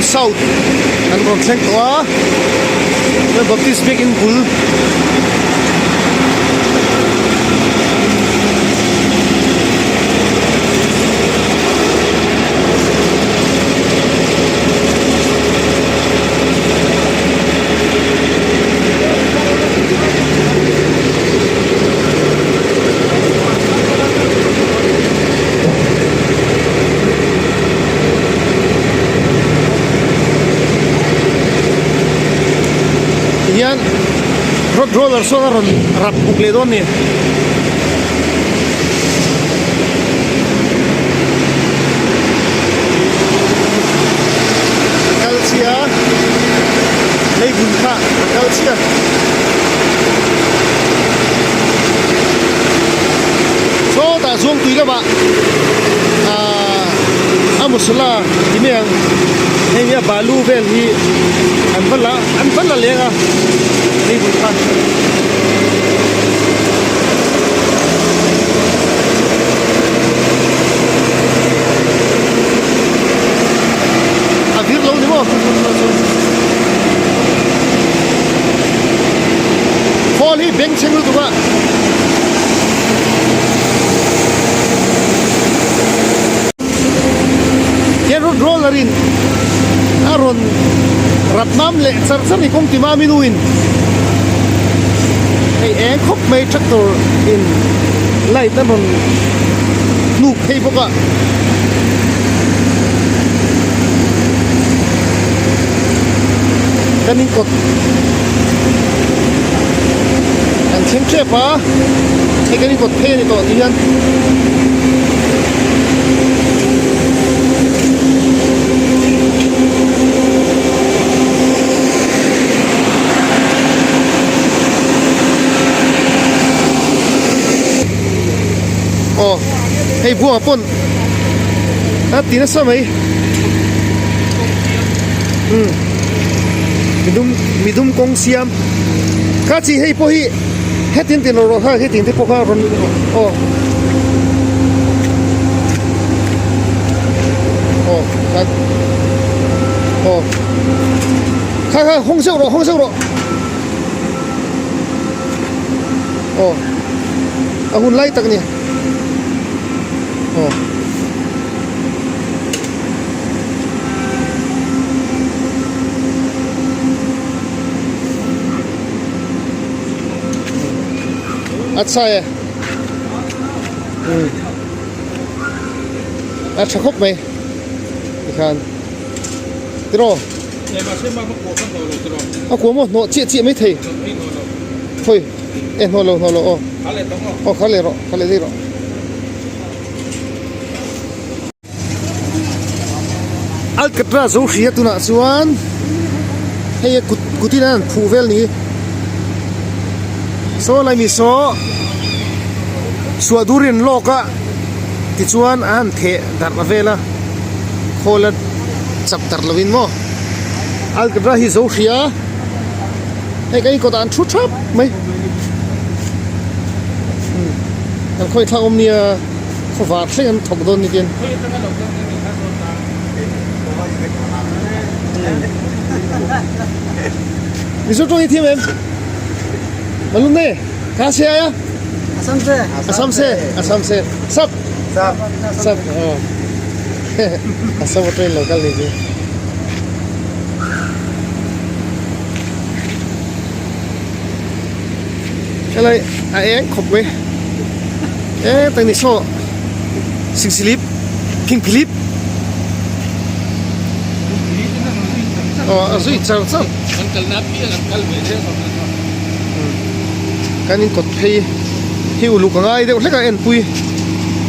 South kan rawn thleng tawh a chuan Baptist biakin bul Tihian road roller sawn a rawn rap buk leh dawn a ni. A kal chiah a, lei bun kha a kal chiah a. Sawtah chuan tui lamah ahh a masala ti mai ang hei hi a balu vel hi an va la an va la leng a hei bul kha. A vir lo ni maw Phone hi bengchheng lutuk a. He road roller in a rawn rap mam leh char char ni kawng ti mam in u in hei eng khawp mai tractor in light a rawn hnuk phei bawk a. Kan in kawt kan thleng tep a hei kan in kawt phei a ni tawh tih hian aw hei buangah pawn a ti nasa mai umm midum midum kawng siam kha chi hei pawh hi hetin tin rawh rawh kha hetin te pawh kha rawn aw aw kha aw kha kha hawng zeuh rawh hawng zeuh rawh aw a hun lai tak a ni aw. A chhai e a tha khawp mai tikhan tiraw a kua maw hnawh chiah chiah mai thei khawi e hnawh lo hnawh lo aw aw kha leh rawh kha leh daih rawh. Alcatraz zo hria tunah chuan hei a kut kutin an phuh vel ni saw lai mi saw suah durin lawk a tichuan a han theh darh vel a khawl a chap darh lovin maw Alcatraz hi zo hria hei kan inkawtah an thu thap mai kan khawih thlak awm nia. Khawvar thleng an thawk dawn ni tin. Mizo tawng hi thiam em? Malum ne? Ka se aya? Assam se. Assam se. Assam se. Sap. Sap. Sap. Oh. Assam train local ni chu. Helai a eng khawp mai e tak ni saw singsilip phingphilip aw a zui char char kan in kawt phei hi uluk a ngai deuh hlek a enpui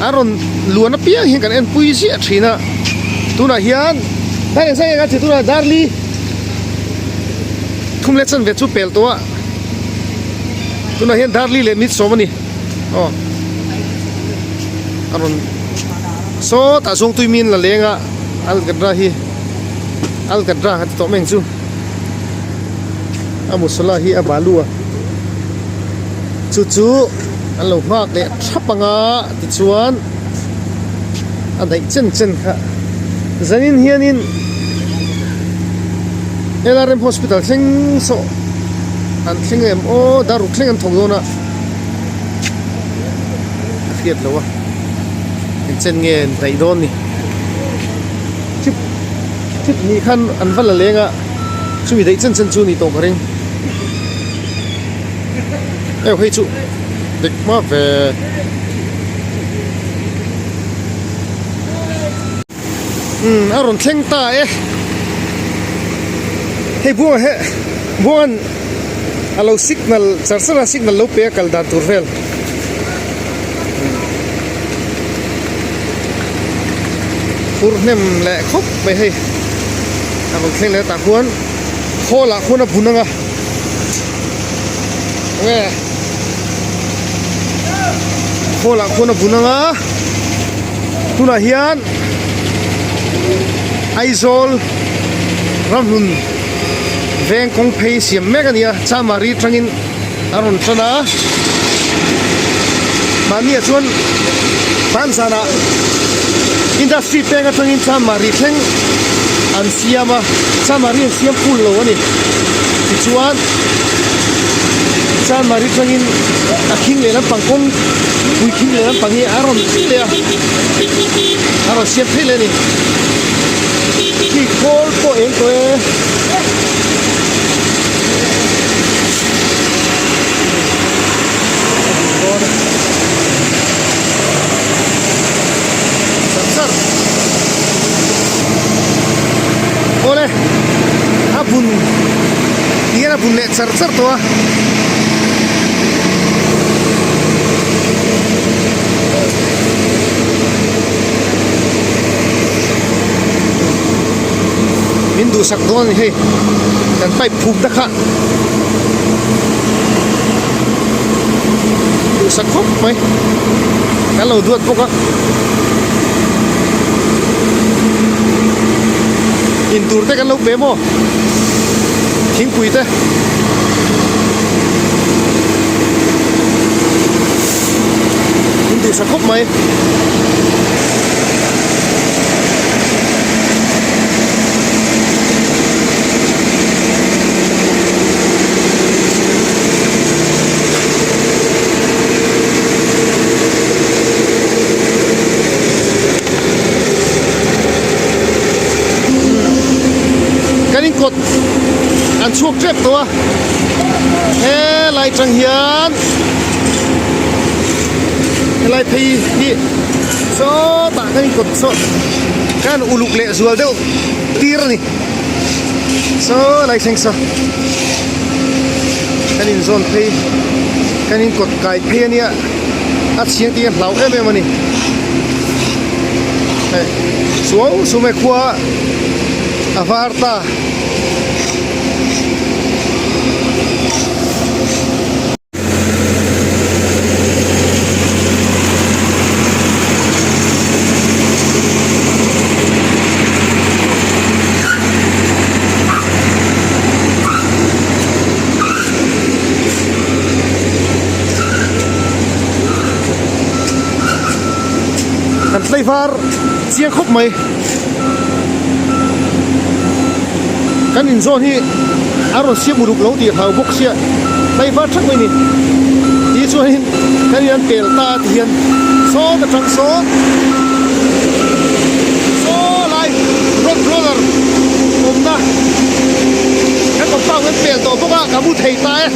a rawn luan apiang hian kan enpui ziah thin a tunah hian tunah darli Thum leh chanve chu pel tawh a, tunah hian Darli leh Mitsawm a ni aw a rawn sawtah zawng tui min la leng a Algadra hi Algadra a ti tawh mai ang chu a musala hi a balu a chu chu an lo nghak leh thap anga tichuan a daih chen chen kha zanin hianin. LRM hospital thleng saw an thleng em aw daruk thleng an thawk dawn a a hriat loh a engchen nge an daih dawn ni chip chip nih khan an va la leng a chumi daih chen chen chu a ni tawh ka ring eu hei chu dik hma ve. Umm a rawn thleng ta e hei buanga he buangan a lo signal char char a signal lo pe a kal dan tur vel phur hnem leh khawp mai hei a rawn thleng leh tah khuan khawl ah khuan a bun ang a nge khawl ah khuan a bun ang a. Tunah hian Aizawl ramhlun veng kawng phei siam mek a ni a, Chamari atangin a rawn tan a, mahni ah chuan tan zanah industry peng atangin Chamari thleng an siam a, Chamari an siam full lo a ni, tichuan Chamari atangin a khing leh lampang kawng pui khing leh lampang hi a rawn phei leh a a rawn siam phei leh a ni khi khawl pawh eng tawh e. Awle a bun tihian a bun leh char char tawh a. Min duhsak dawn a ni hei kan pipe phum te kha duhsak khawp mai kan lo duat bawk a intur te kan lo pe maw thingpui te. Min duhsak khawp mai. Kan inkawt an chhuak tep tawh a helai tang hian helai phei hi sawtah kan inkawt saw kan uluk leh zual deuh tir a ni saw lai thleng saw kan inzawn phei kan inkawt kai phei a nia a chhiang tih a hlau em em a ni hei suau suau mai khua a var ta. Kan tlaivar chiang khawp mai. Kan inzawn hi a rawn siam uluk lo tih hlau bawk sia tlaivar thak mai a ni. Ti chuanin kan in an pel ta ti hian sawn atang sawn saw lai road roller awmna kan compound an pel tawh bawk a ka mu thei ta e.